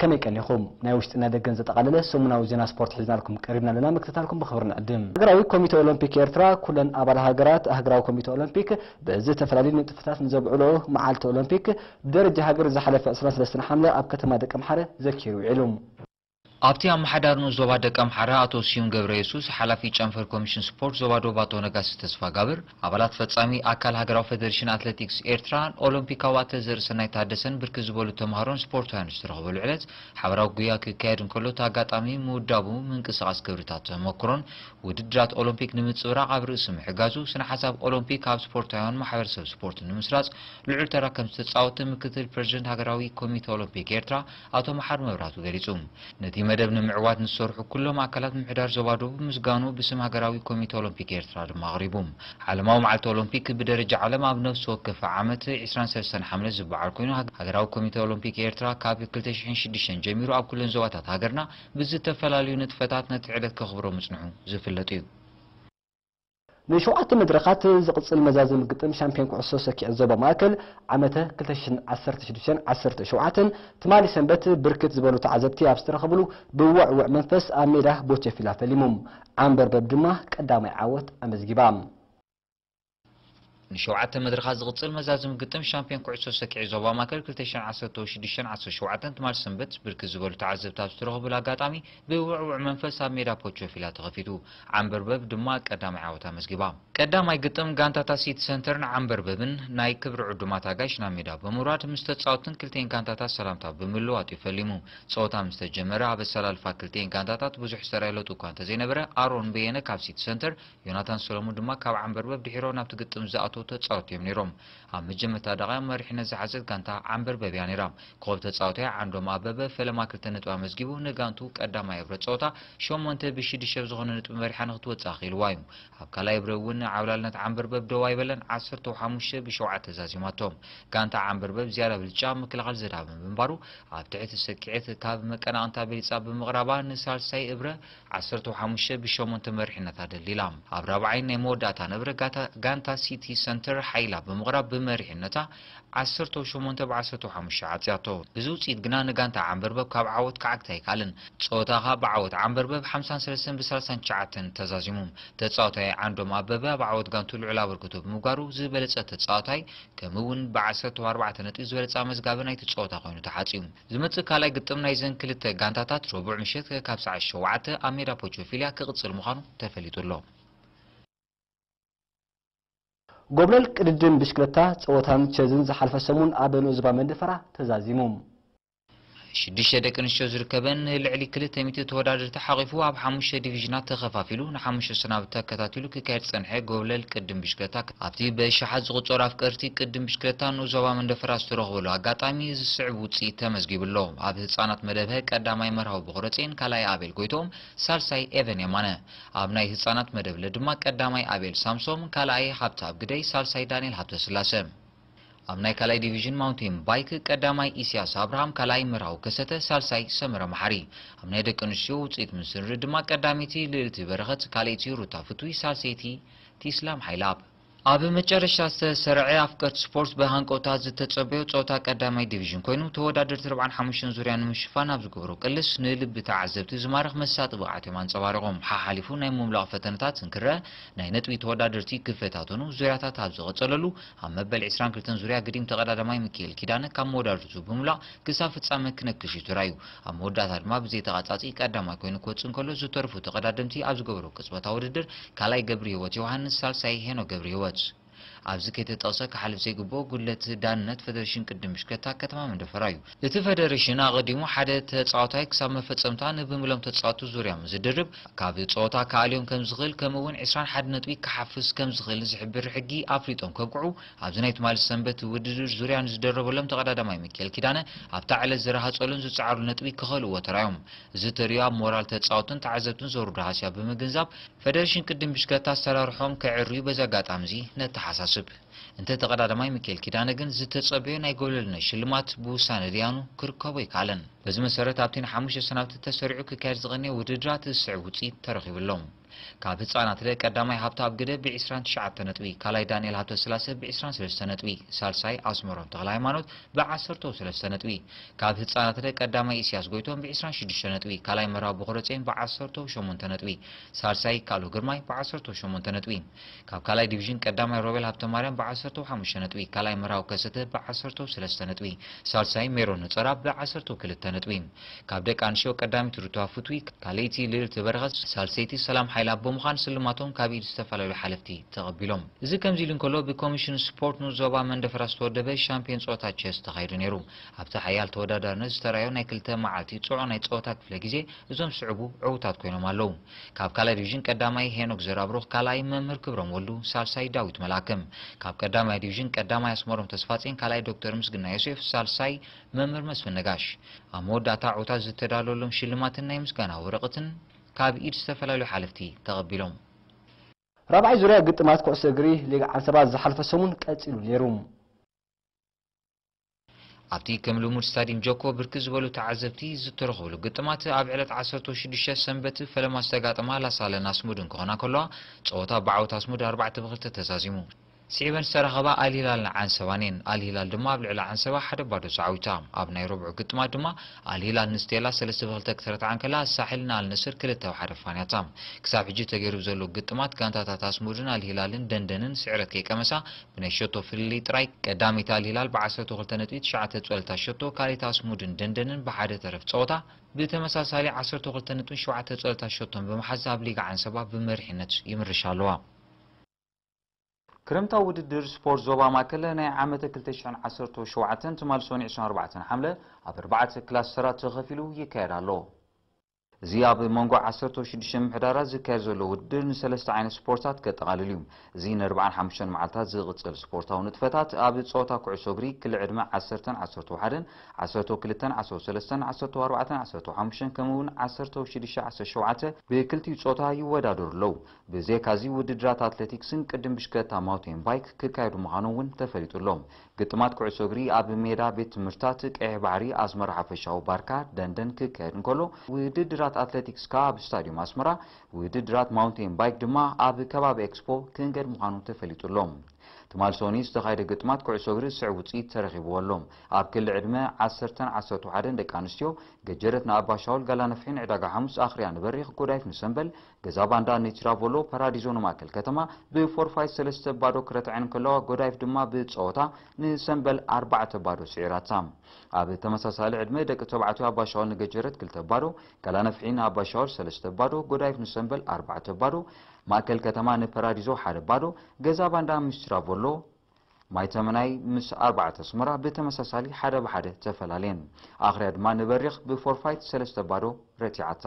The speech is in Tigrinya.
ከመይ ቀኒኹም? ናይ ውሽጥን ናይ ደገን ዘጠቓለለ ሰሙናዊ ዜና ስፖርት ሒዝናልኩም ቀሪብና ኣለና። ምክትታልኩም ብኽብሪ ንዕድም። ሃገራዊ ኮሚተ ኦሎምፒክ ኤርትራ ኩለን ኣባል ሃገራት ሃገራዊ ኮሚተ ኦሎምፒክ ብዝተፈላለዩ ንጥፈታት ንዘብዕሎ መዓልቲ ኦሎምፒክ ብደረጃ ሃገር ዝሓለፈ ዕስራን ሰለስተን ሓምለ ኣብ ከተማ ደቀምሓረ ዘኪሩ ውዒሉ። ኣብቲ ኣመሓዳሪ ንኡስ ዞባ ደቀምሓረ ኣቶ ስዩም ገብረየሱስ፣ ሓላፊ ጨንፈር ኮሚሽን ስፖርት ዞባ ደቡብ ኣቶ ነጋሲ ተስፋጋብር፣ ኣባላት ፈጻሚ ኣካል ሃገራዊ ፌደሬሽን ኣትሌቲክስ ኤርትራን ኦሎምፒካዊ ኣትሌት ዘርእሰናይ ታደሰን ብርክት ዝበሉ ተምሃሮን ስፖርታውያን ዝተረኽበሉ ዕለት ሓበራዊ ጉያ ክካየድ እንከሎ፣ እቲ ኣጋጣሚ ምውዳቡ ምንቅስቓስ ክብርታት ተመክሮን ውድድራት ኦሎምፒክ ንምንጽብራቕ ኣብ ርእሲ ምሕጋዙ፣ ስነ ሓሳብ ኦሎምፒክ ኣብ ስፖርታውያን ማሕበረሰብ ስፖርት ንምስራጽ ልዑል ተራ ከም ዝተጻወተ ምክትል ፕሬዚደንት ሃገራዊ ኮሚተ ኦሎምፒክ ኤርትራ ኣቶ መሓሪ መብራህቱ ገሊጹ። ነቲ መደብ ንምዕዋት ንዝሰርሑ ኩሎም ኣካላት ምምሕዳር ዞባ ደቡብ ምስጋኑ ብስም ሃገራዊ ኮሚተ ኦሎምፒክ ኤርትራ ድማ ኣቕሪቡ። ዓለማዊ መዓልቲ ኦሎምፒክ ብደረጃ ዓለም ኣብ ነፍሲ ወከፍ ዓመት ዕስራን ሰለስተን ሓምለ ዝበዓል ኮይኑ፣ ሃገራዊ ኮሚተ ኦሎምፒክ ኤርትራ ካብ ክልተ ሽሕን ሽዱሽተን ጀሚሩ ኣብ ኩለን ዞባታት ሃገርና ብዝተፈላለዩ ንጥፈታት ነቲ ዕለት ከኽብሮ ምጽንሑ ዝፍለጥ እዩ። ንሸውዓተ መድረኻት ዝቕጽል መዛዘሚ ግጥም ሻምፒዮን ኩዕሶ ሰኪዐት ዞባ ማእከል ዓመተ ክልተ ሽሕን ዓሰርተ ሽዱሽተን ዓሰርተ ሸውዓተን ትማሊ ሰንበት ብርክት ዝበሉ ተዓዘብቲ ኣብ ዝተረኸብሉ ብውዕውዕ መንፈስ ኣብ ሜዳ ቦቸፊላ ፈሊሙ። ዓንበርበብ ድማ ቀዳማይ ዓወት ኣመዝጊባ። ንሸውዓተ መድረኻት ዝቕጽል መዛዘሚ ግጥም ሻምፒዮን ኩዕሶ ሰኪዐት ዞባ ማእከል ክልተ ሽሕን ዓሰርተ ሽዱሽተን ዓሰርተ ሸውዓተን ትማሊ ሰንበት ብርክት ዝበሉ ተዓዘብቲ ኣብ ዝተረኸብሉ ኣጋጣሚ ብውዕውዕ መንፈስ ኣብ ሜዳ ፖቾፊላ ተኸፊቱ። ዓንበርበብ ድማ ቀዳማይ ዓወት ኣመዝጊባ። ቀዳማይ ግጥም ጋንታታት ሲቲ ሰንተርን ዓንበርበብን ናይ ክብሪ ዕዱማት ኣጋይሽ ናብ ሜዳ ብምውራድ ምስ ተጻወትን ክልቲኤን ጋንታታት ሰላምታ ብምልዋጥ እዩ ፈሊሙ። ጸወታ ምስ ተጀመረ ኣብ ኣሰላልፋ ክልቲኤን ጋንታታት ብዙሕ ዝተራእየ ለውጢ እኳ እንተዘይነበረ፣ ኣሮን በየነ ካብ ሲቲ ሰንተር፣ ዮናታን ሰሎሙን ድማ ካብ ዓንበርበብ ድሒሮም ናብቲ ግጥም ዝኣተዉ ተጻወትቲ እዮም ነይሮም። ኣብ መጀመርታ ደቂቕ መሪሕነት ዝሓዘት ጋንታ ዓንበርበብ እያ ነይራ። ኮኸብ ተጻዋታይ ዓንዶም ኣበበ ፈለማ ክልተ ነጥቢ ኣመዝጊቡ ንጋንቱ ቀዳማይ እብረ ጸወታ ሸሞንተ ብሽዱሽተ ብዝኾነ ነጥቢ መሪሓ ንክትወጽእ ኣኽኢልዋ እዩ። ኣብ ካልኣይ እብረ እውን ዓብላልነት ዓንበርበብ ደው ኣይበለን፣ ዓሰርተ ሓሙሽተ ብሸውዓተ ዛዚማቶ። ጋንታ ዓንበርበብ ዝያዳ ብልጫ ኣብ ምክልኻል ዘድሃበ ብምንባሩ ኣብ ትሕቲ ሰኪዔት ካብ መቀናቕንታ በሊጻ ብምቕራባ ንሳልሳይ እብረ ዓሰርተ ሓሙሽተ ብሸሞንተ መሪሕነታ ደልዲላ። ኣብ ራብዓይን ናይ መወዳእታን እብረ ጋታ-፣ ጋንታ ሲቲ ሰንተር ሓይላ ብምቕራብ ብመሪሕነታ ዓሰርተ ሸሞንተ ብዓሰርተ ሓሙሽተ ዓጽያቶ። እዚ ውጽኢት ግና ንጋንታ ዓንበርበብ ካብ ዓወት ክዓግታ ኣይከኣለን። ጸወታ ከኣ ብዓወት ዓንበርበብ ሓምሳን ሰለስተን ብሰላሳን ትሽዓተን ተዛዚሙ። ተጻዋታይ ዓንዶም ኣበበ ኣብ ዓወት ጋንቱ ልዑል ኣበርክቶ ብምግባሩ ዝበለጸ ተጻዋታይ ከምኡ እውን ብዓሰርተ ኣርባዕተ ነጥቢ ዝበለጸ ኣመዝጋቢ ናይቲ ጸወታ ኮይኑ ተሓጽዩ። ዝመጽእ ካልኣይ ግጥም ናይዘን ክልተ ጋንታታት ረቡዕ ምሸት ካብ ሰዓት ሸውዓተ ኣብ ሜዳ ፖቾፊልያ ክቕጽል ምዃኑ ተፈሊጡ ኣሎ። ጎብለል ቅድድም ብሽክለታ ጸወታን ቸዝን ዝሓልፈ ሰሙን ኣብ ንኡስ ዞባ መንደፈራ ተዛዚሙ። ሽዱሽተ ደቂ ኣንስትዮ ዝርከበን ንልዕሊ ክልተ ሚእቲ ተወዳደርቲ ሓቒፉ ኣብ ሓሙሽተ ዲቪዥናት ተኸፋፊሉ ንሓሙሽተ ሰናብቲ ኣከታቲሉ ክካየድ ዝጸንሐ ጎብለል ቅድድም ብሽክለታ ኣብቲ በሽሓት ዝቑጸሩ ኣፍቀርቲ ቅድድም ብሽክለታ ንኡስ ዞባ መንደፈራ ዝተረኽበሉ ኣጋጣሚ ዝስዕብ ውጽኢት ተመዝጊቡ ኣሎ። ኣብ ህጻናት መደብ ቀዳማይ መርሃዊ በኹረጼን ካልኣይ ኣቤል ጎይትኦም ሳልሳይ ኤቨን የማነ። ኣብ ናይ ህጻናት መደብ ለ ድማ ቀዳማይ ኣቤል ሳምሶም፣ ካልኣይ ሃብተኣብ ግደይ፣ ሳልሳይ ዳንኤል ሃብተስላሰ። ኣብ ናይ ካልኣይ ዲቪዥን ማውንቴን ባይክ ቀዳማይ ኢሳያስ ኣብርሃም፣ ካልኣይ መርሃዊ ከሰተ፣ ሳልሳይ ሰመረ መሓሪ። ኣብ ናይ ደቂ ኣንስትዮ ውጽኢት ምስ ንርኢ ድማ ቀዳመይቲ ልእልቲ በረኸት፣ ካልኣይቲ ሩታ ፍትዊ፣ ሳልሰይቲ ቲስላም ሓይለኣብ። ኣብ መጨረሻ ዝተሰርዐ ኣፍቀርቲ ስፖርት ብሃንቀውታ ዝተጸበዮ ጸወታ ቀዳማይ ዲቪዥን ኮይኑ፣ ተወዳደርቲ ኣርባዓን ሓሙሽተን ዙርያ ንምሽፋን ኣብ ዝገብሮ ቅልስ ንልቢ ተዓዘብቲ ዝማርኽ መሳጢ ብቕዓት እዮም ኣንጸባሪቖም። ሓሓሊፉ ናይ ምምላቕ ፈተነታት እንክረአ፣ ናይ ነጥቢ ተወዳደርቲ ክፈታተኑ ዙርያታት ኣብ ዝቐጸለሉ፣ ኣብ መበል ዕስራን ክልተን ዙርያ ግዲም ተቐዳዳማይ ሚካኤል ኪዳነ ካብ መወዳድርቱ ብምምላቕ ክሳብ ፍጻመ ክነክሽ እዩ ተራእዩ። ኣብ መወዳእታ ድማ ብዘይ ተቓጻጺ ቀዳማይ ኮይኑ ክወጽእ እንከሎ፣ ዝተረፉ ተቐዳደምቲ ኣብ ዝገበሩ ቅጽበታዊ ውድድር ካልኣይ ገብረህይወት ዮሃንስ፣ ሳልሳይ ሄኖክ ገብረህይወት። ኣብዚ ከይተጠቕሰ ክሓልፍ ዘይግብኦ ጉድለት ዳንነት ፈደረሽን ቅድድም ብሽክለታ ከተማ መንደፈራ እዩ። እቲ ፈደረሽን ኣቐዲሙ ሓደ ተጻዋታይ ክሳብ መፈጸምታ ንብምሎም ተጻወትቲ ዙርያ ምስ ዝድርብ፣ ካብ ጸወታ ክኣልዮም ከም ዝኽእል፣ ከምኡ እውን ዕስራን ሓደን ነጥቢ ክሓፍስ ከም ዝኽእል ዝሕብር ሕጊ ኣፍሊጦም ከብቅዑ፣ ኣብዚ ናይ ትማሊ ሰንበት ውድድር ዙርያ ንዝደረበሎም ተቐዳዳማይ ሚካኤል ኪዳነ ኣብታ ዕለት ዝረሃጸሉን ዝጸዓሩ ነጥቢ ክኸልእዎ ተራዮም። እዚ ተሪኦ ኣብ ሞራል ተጻወትን ተዓዘብትን ዘውርዶ ሃስያ ብምግንዛብ፣ ፈደረሽን ቅድም ብሽክለታ ኣሰራርሖም ከዕርዩ በዚ ኣጋጣሚ እዚ ነተሓሳስብ። እንተ ተቐዳዳማይ ሚካኤል ኪዳነ ግን ዝተጸበዮ ናይ ጎብለልነት ሽልማት ብውሳነ ደያኑ ክርከቦ ኣይከኣለን። በዚ መሰረት ኣብቲ ንሓሙሽተ ሰናብቲ ተሰሪዑ ክካየድ ዝቐነየ ውድድራት ዝስዕብ ውጽኢት ተረኺቡ ኣሎ። ካብ ህፃናት ለ ቀዳማይ ሃብተኣብ ግደ ብ ዕስራን ትሽዓተ ነጥቢ፣ ካልኣይ ዳንኤል ሃብተስላሰ ብ ዕስራን ሰለስተ ነጥቢ፣ ሳልሳይ ኣስመሮም ተኽለ ሃይማኖት ብ ዓሰርተው ሰለስተ ነጥቢ። ካብ ህፃናት ለ ቀዳማይ ኢስያስ ጎይቶም ብ ዕስራን ሽዱሽተ ነጥቢ፣ ካልኣይ መርሃዊ በኾረፅዮን ብ ዓሰርተው ሸሞንተ ነጥቢ፣ ሳልሳይ ይካኣሎ ግርማይ ብ ዓሰርተው ሸሞንተ ነጥቢ። ካብ ካልኣይ ዲቪዥን ቀዳማይ ሮቤል ሃብተማርያም ብ ዓሰርተው ሓሙሽተ ነጥቢ፣ ካልኣይ መርሃዊ ከሰተ ብ ዓሰርተው ሰለስተ ነጥቢ፣ ሳልሳይ ሜሮን ነፀራ ብ ዓሰርተው ክልተ ነጥቢ። ካብ ደቂ ኣንስትዮ ቀዳመይቲ ሩታ ፍትዊ፣ ካልኣይቲ ልዕልቲ በረኸት፣ ሳልሰይቲ ሰላም ሓይላ ብምዃን ስልማቶም ካብ ኢድ ዝተፈላለዩ ሓለፍቲ ተቐቢሎም። እዚ ከምዚ ኢሉ እንከሎ፣ ብኮሚሽን ስፖርት ንኡስ ዞባ መንደፈራ ዝተወደበ ሻምፒዮን ጸወታ ቸስ ተኻይዱ ነይሩ። ኣብቲ ሓያል ተወዳዳርነት ዝተራዮ ናይ ክልተ መዓልቲ ጽዑቕ ናይ ጸወታ ክፍለ ግዜ፣ እዞም ዝስዕቡ ዕዉታት ኮይኖም ኣለዉ። ካብ ካልኣይ ዲቪዥን ቀዳማይ ሄኖክ ዘርኣብሩኽ፣ ካልኣይ መምህር ክብሮም ወልዱ፣ ሳልሳይ ዳዊት መልኣከም። ካብ ቀዳማይ ዲቪዥን ቀዳማይ ኣስመሮም ተስፋጼን፣ ካልኣይ ዶክተር ምስግና ዮሴፍ፣ ሳልሳይ መምህር መስፍን ነጋሽ። ኣብ መወዳእታ ዕዉታት ዝተዳለወሎም ሽልማትን ናይ ምስጋና ወረቐትን ካብ ኢድ ዝተፈላለዩ ሓለፍቲ ተቐቢሎም። ራብዓይ ዙርያ ግጥማት ኩዕሶ እግሪ ሊግ ዓንሰባ ዝሓለፈ ሰሙን ቀጺሉ ነይሩ። ኣብቲ ከም ልሙድ ስታዲየም ጆኮ ብርክት ዝበሉ ተዓዘብቲ ዝተረኸብሉ ግጥማት፣ ኣብ ዕለት ዓሰርተ ሽዱሽተ ሰንበት ፈለማ ዝተጋጠማ ላሳለን ኣስሙድን ክኾና ከለዋ፣ ጸወታ ብዓወት ኣስሙድ ኣርባዕተ ብ ክልተ ተዛዚሙ። ስዒበን ዝተራኸባ ኣልሂላልን ዓንሰባን እየን። ኣልሂላል ድማ ኣብ ልዕሊ ዓንሰባ ሓደ ባዶ ተዓዊታ። ኣብ ናይ ረቡዕ ግጥማት ድማ ኣልሂላል ንስቴላ ሰለስተ ብ ክልተ ክተረትዓ እንከላ፣ ሳሕል ንኣልነስር ክልተ ብ ሓደ ፋንያታ። ክሳብ ሕጂ ተገይሩ ዘሎ ግጥማት፣ ጋንታታት ኣስሙድን ኣልሂላልን ደንደንን ስዕረት ከይቀመሳ፣ ብናይ ሸቶ ፍልልይ ጥራይ ቀዳመይቲ ኣልሂላል ብ ዓሰርተ ክልተ ነጥቢ ትሽዓተ ጸወታ ሸቶ፣ ካልኣይቲ ኣስሙድን ደንደንን ብሓደ ተረፍ ጸወታ ብተመሳሳሊ ዓሰርተ ክልተ ነጥቢ ሸውዓተ ጸወታ ሸቶን ብምሓዝ ኣብ ሊግ ዓንሰባ ብመሪሕነት ይምርሻ ኣለዋ። ክረምታዊ ውድድር ስፖርት ዞባ ማእከል ናይ ዓመተ ክልተ ሽሕን ዓሰርተ ሸውዓተን ትማል ሰኑዕ ዕስራን ኣርባዕተን ሓምለ ኣብ ኣርባዕተ ክላስተራት ተኸፊሉ ይካየድ ኣሎ። እዚ ኣብ መንጎ ዓሰርተ ሽዱሽተ ምሕዳራት ዝካየድ ዘሎ ውድድር ንሰለስተ ዓይነት ስፖርታት ከጠቓልል እዩ። እዚ ንኣርባዓን ሓሙሽተን መዓልታት ዝቕጽል ስፖርታዊ ንጥፈታት ኣብ ጸወታ ኩዕሶ እግሪ ክሊ ዕድመ ዓሰርተን ዓሰርተ ሓደን፣ ዓሰርተ ክልተን ዓሰርተ ሰለስተን፣ ዓሰርተ ኣርባዕተን ዓሰርተ ሓሙሽተን ከምኡ እውን ዓሰርተ ሽዱሽተ ዓሰርተ ሸውዓተ ብክልቲኡ ጾታ ይወዳደሩ ኣለዉ። ብዘይካዚ ውድድራት ኣትሌቲክስን ቅድም ብሽክለታ ማውንቴን ባይክ ክካየዱ ምዃኑ እውን ተፈሊጡ ኣሎ። ግጥማት ኩዕሶ እግሪ ኣብ ሜዳ ቤት ትምህርታት ቀይሕ ባሕሪ፣ ኣስመራ ሓፈሻዊ ባርካ፣ ደንደን ክካየድ እንከሎ፣ ውድድራት ኣትሌቲክስ ከኣ ኣብ ስታዲየም ኣስመራ፣ ውድድራት ማውንቴን ባይክ ድማ ኣብ ከባቢ ኤክስፖ ክንገድ ምዃኑ ተፈሊጡ ኣሎ። ትማል ሰኑይ ዝተኻየደ ግጥማት ኩዕሶ እግሪ ዝስዕብ ውጽኢት ተረኺብዎ ኣሎ። ኣብ ክሊ ዕድመ ዓሰርተን ዓሰርተ ሓደን ደቂ ኣንስትዮ፣ ገጀረት ንኣባሻውል፣ ጋላ ነፍሒን ዕዳጋ ሓሙስ ኣኽርያ ንበሪኽ፣ ጎዳይፍ ንሰምበል፣ ገዛ ባንዳ ንቲራቮሎ፣ ፓራዲዞ ንማእከል ከተማ ብፎርፋይት ሰለስተ ባዶ ክረትዐን እንከለዋ፣ ጎዳይፍ ድማ ብጸወታ ንሰምበል ኣርባዕተ ባዶ ስዒራታ። ኣብ ተመሳሳሊ ዕድመ ደቂ ተባዕትዮ ኣባሻውል ንገጀረት ክልተ ባዶ፣ ጋላ ነፍሒ ንኣባሻውል ሰለስተ ባዶ፣ ጎዳይፍ ንሰምበል ኣርባዕተ ባዶ፣ ማእከል ከተማ ንፓራዲዞ ሓደ ባዶ፣ ገዛ ባንዳ ምስ ቲራቮሎ፣ ማይ ተመናይ ምስ ኣርባዕተ ኣስመራ ብተመሳሳሊ ሓደ ብሓደ ተፈላለየን። ኣኽርያ ድማ ንበሪኽ ብፎርፋይት ሰለስተ ባዶ ረቲዓታ።